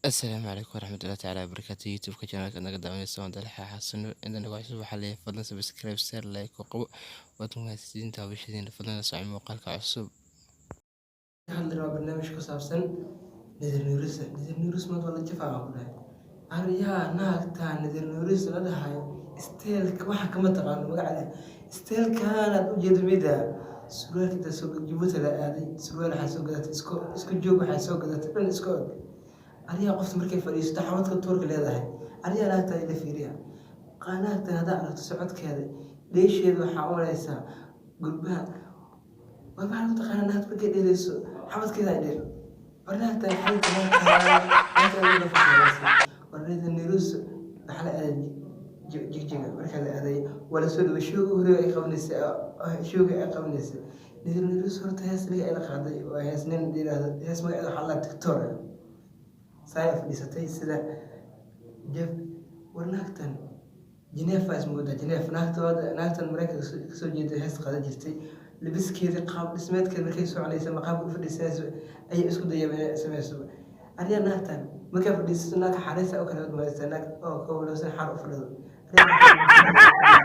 Asalaamu calaykum waraxmatullahi tacaala wabarakaatu. YouTube-ka channelka naga daawanaysa waan Dalxa Xasan. Inta nagu cusub waxaa leeyahay, fadlan subscribe, share, like ku qabo. Waad mahadsantihiin daawashadiina. Fadlan la soco muuqaalka cusub. Hadli rabaa barnaamij ku saabsan Nadir Nuurisa. Nadir Nuuris maanta waa la jafaa ku dhahay. Aryaa, naagtaa Nadir Nuuris la dhahay, styleka waxa kama taqaano magaceeda. Stylekan aad u jeedo mida surwaalka inta soo Jabuuti la aaday, surwaal waxaa soo gadatay isku joog, waxaa soo gadatay dhan isku og. Aryaa, qofta markay fadhiisato xabadka tuurka leedahay. Aryaa, naagtaa ila fiiriya. Naagtan haddaa aragto socodkeeda, dheesheeda, waxaa u malaysaa gurbaha. War, maxaa lagu taqaanaa naagta markay dheelayso xabadkeeda ay dheel? War, naagtan war Nadir Nuuris waxaa la aaday Jigjiga. Markaa la aaday waa lasoo dhaway. Showga hore ay qabanaysay, showga ay qabanaysay Nadir Nuuris, horta hees ninka ay la qaaday waa hees nin yiraahdo, hees magaceeda waxaa la Tiktor saa ay fadhiisatay sida Jeff. War, naagtan Geneva is moodaa Geneva. Naagtan Mareykanka kasoo jeeday, hees qaadan jirtay. Labiskeeda, qaab dhismeedkeeda, markay soconaysa ama qaabka u fadhiisanayso ayay isku dayeen inay sameyso. Aryaa, naagtan markaa fadhiisato, naag xariisa oo kale waad malaysaa, naag oo kowlowsan xaar u fadhido. Aryaa,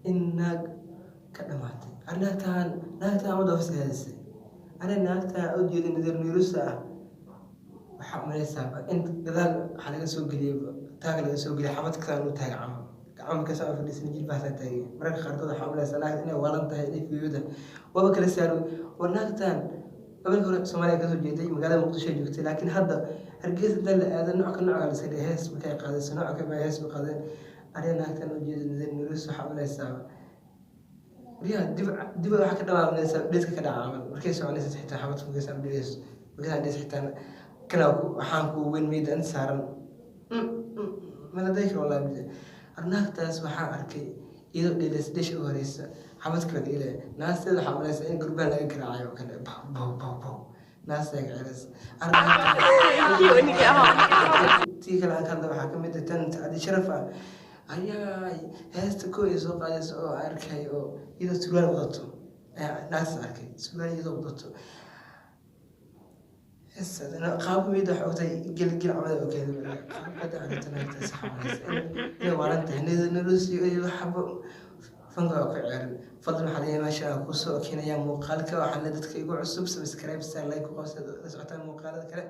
in naag ka dhamaatay. Ar, naagtan ama doofiska hadisay. Aryaa, naagtan u jeeda Nadir Nuurisa ah, waxaa umalaysaa in gadaal waxaa laga soo geliyay, taaga laga soo geliyay, xabadkaan u taaga camal, gacmo markaas aan fadhiisan jilbahaasaa taagay. Mararka qaarkood waxaa umalaysaa naagta inay waalan tahay, inay fiyooda waaba kala saaro. War, naagtan gobolka hore Soomaaliya kasoo jeeday, magaalada Muqdisho ay joogtay, laakiin hadda Hargeysa inta la aado nooc ka nooca la iska dhigay. Hees markay qaadayso, nooc ka baa hees ba qaadeen. Aryaa, naagtan u jeeda Nadir Nuuris, waxaa umalaysaa riyaa dib dib waxaa ka dhamaanaysa dheeska ka dhaca camal. Markay soconaysa xitaa xabadka markay saan dhigayso, markay dhees xitaa kana waxaan ku weyn meeda inta saaran maladay karo wallahi. Naagtaas waxaan arkay iyadoo dheelaysa dheesha u horeysa, xabadka laga ilaya. Naasteeda waxaa malaysa in gurbaan laga garaacayo oo kale, bow bow bow bow, naastaa gacelaysa. Tii kale aan ka hadla waxaa kamid ah tan Sacdi Sharaf ah. Ayaa heesta koo ay soo qaadaysa oo arkay oo iyadoo surwaal wadato ayaa naagtaas arkay, surwaal iyadoo wadato. Qaabka mid waxa ogtahay gel gel camal oo kale. Qaabka hadda aragto naagtaas waxaa malaysa inay waalan tahay. Nolosha iyo waxba fanka waa ku ciyaarin. Fadlan, waxaa leeyahay meesha aan kusoo keenayaa muuqaalka. Waxaa le dadka igu cusub, subscribe, star, like ku qabsada, la socotaan muuqaalada kale.